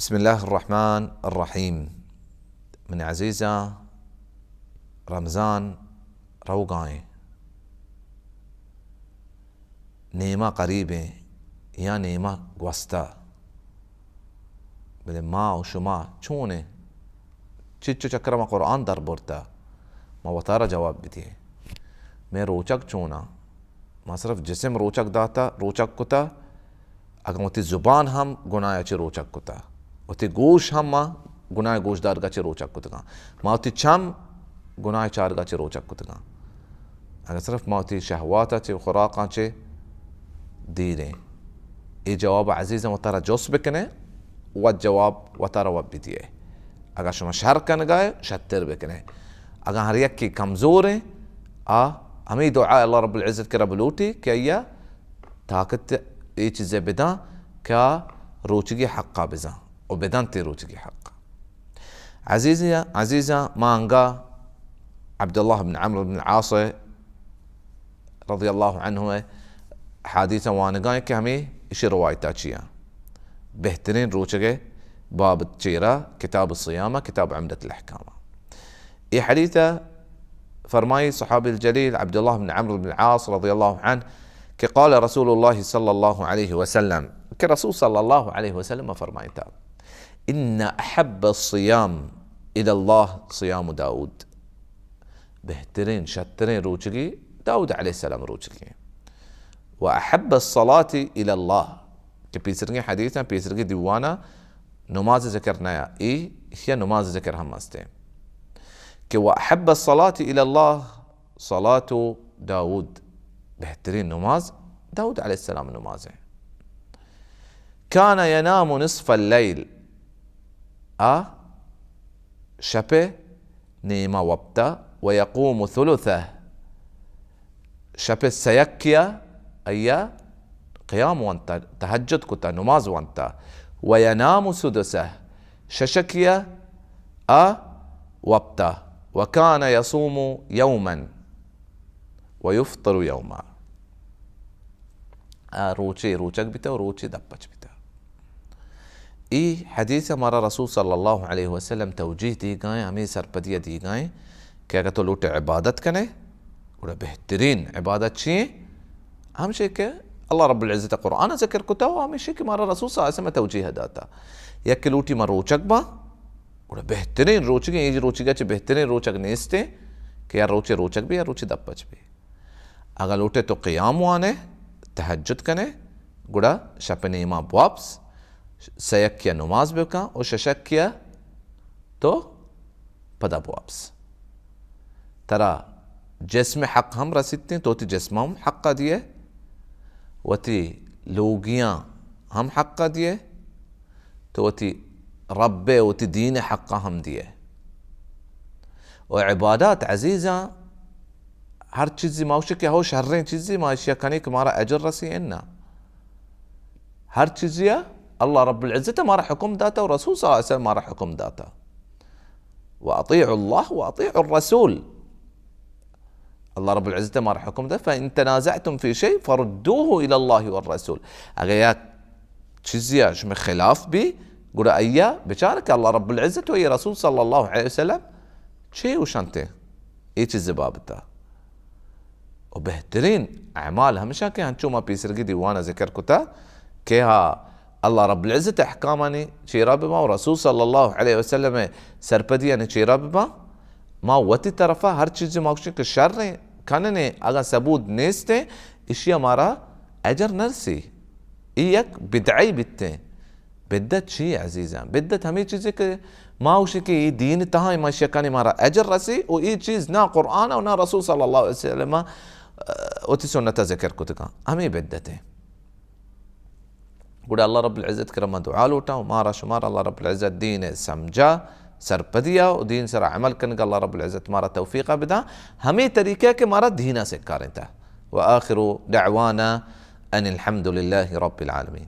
بسم اللہ الرحمن الرحیم۔ من عزیزاں، رمضان روگائیں، نیمہ قریبیں یا نیمہ گوستہ، بلے ما و شما چونیں؟ چچو چکر ما قرآن در برتا، ما وتارا جواب بدیے۔ میں روچگ چونا؟ ما صرف جسم روچگ داتا، روچگ کتا، اگاں وتی زبان ہم گناہ چہ روچگ کتا، وتی گوش ہم ما گناہ گوشدارگا چہ روچگ کتگاں، ما وتی چم گناہ چارگا چہ روچگ کتگاں، اگاں صرف ما وتی شہواتا چہ، خوراکاں چہ دیریں؟ اے جواب عزیزاں وتارا جست بکنے، وت جواب وتارا وت بدیے۔ اگاں شما شر کنگائے، شتر بکنے۔ اگاں ہر یکی کمزوریں، آ ہمیں دعا اللہ رب العزت کرا بلوٹی کہ آیا طاقت اے چیزے بداں کہ آ روچگی حقا بزاں و بدنت روچگی حق۔ عزیزاں، عزیزاں، ما انگا عبداللہ بن عمرو بن العاص رضی اللہ عنہ حدیث وانگائیں کہ ہمیں اشی روایتا چیاں بہترین روچگے باب چیرا کتاب الصیام، کتاب عمدۃ الاحکام۔ اے حدیث فرمائی صحابی الجلیل عبداللہ بن عمرو بن العاص رضی اللہ عنہ کہ قال رسول اللہ صلی اللہ علیہ وسلم، کہ رسول صلی اللہ علیہ وسلم فرمائیتا، ان احب الصیام الی اللہ صیام داؤد، بہترین، شترین روچگی داؤد علیہ السلام روچگی، و احب الصلاة الی اللہ، کہ پیسرگی حدیث ہیں، پیسرگی دیوانا نماز ذکر نیا، ای اشیا نماز ذکر ہم ہستے کہ و احب الصلاة الی اللہ صلاة داؤد، بہترین نماز داؤد علیہ السلام نماز ہے۔ کان ینام نصف اللیل، آ شپ نیمہ وپتا، و یقوم ثلثہ، شپ سیکیا ایا قیام وانتا، تہجد کتا، نماز وانتا، و ینام سدسہ، ششکیا آ وپتا، و کان یصوم یوما و یفطر یوما، آ روچے روچگ بیتا و روچے دپچ بیتا۔ ای حدیث ہمارا رسول صلی اللہ علیہ وسلم توجیہ دیگائیں، ہمیں سرپدیہ دیگائیں کہ اگر تو لوٹے عبادت کنے، گڑا بہترین عبادت چی ہیں؟ ہمشی کہ اللہ رب العزت قرآن ذکر کتا و ہمشی کہ مارا رسول صلی اللہ علیہ وسلم توجیہ داتا۔ یک لوٹی ما روچگ با، گڑا بہترین روچگیں، یہ روچگا چہ بہترین روچگ نیستے کہ یا روچے روچگ بی یا روچے دپچ بی۔ اگاں لوٹے تو قیام وانے، تہجد کنے، گڑا شپ نیما بوابس، سیکیا نماز بکن و ششکیا تو پدا بوابس۔ ترا جسم حق ہم رسیتیں، تو وتی جسم ہم حقا دیئے، وتی لوگیاں ہم حقا دیئے، تو وتی رب، وتی دین حقا ہم دیئے۔ و عبادات عزیزاں، ہر چیزی ما وشی کہ ہو شریں چیزی ما اشیا کنی کہ مارا اجر رسی، انا۔ ہر چیزی اللہ رب العزت مارا حکم داتا و رسول صلی اللہ علیہ وسلم مارا حکم داتا۔ و اطیعوا اللہ و اطیعوا الرسول۔ اللہ رب العزت مارا حکم داتا، فان تنازعتم فی شیء فردوه الی اللہ والرسول۔ اگر یک چیزی شما خلاف بی، گڑا ایا بچار کہ اللہ رب العزت و یہ رسول صلی اللہ علیہ وسلم چے وشنتے اے چیز بابتا۔ و بہترین اعمال ہمشہ کہ ہنچو ما پیسرگی دیوانا ذکر کتا کہ ہا اللہ رب العزت احکامانی چیرا ببا و رسول صلی اللہ علیہ وسلم سرپدیانی چیرا ببا، ما وتی طرفا ہر چیزی ما گوشیں کہ شریں کننے، اگاں ثبوت نیستیں، اشیا مارا اجر نرسی۔ ای یک بدعی بیتیں۔ بدعت چی عزیزاں؟ بدعت ہمیں چیزے کہ ما گوشی کہ ای دین تہا ما شکنی مارا اجر رسی و ای چیز نہ قرآن و نہ رسول صلی اللہ علیہ وسلم، اه، وتی سنت ذکر کتگاں۔ ہمیں بدعت ہے۔ گڑا اللہ رب العزت کرا ما دعا لوٹاں و مارا شمارا اللہ رب العزت دین سمجھا، سرپدیا و دین سرا عمل کنگا اللہ رب العزت مارا توفیقا بداں۔ ہمیں طریقہ کہ مارا دینا سکاریں تا۔ وآخر دعوانا ان الحمد للہ رب العالمین۔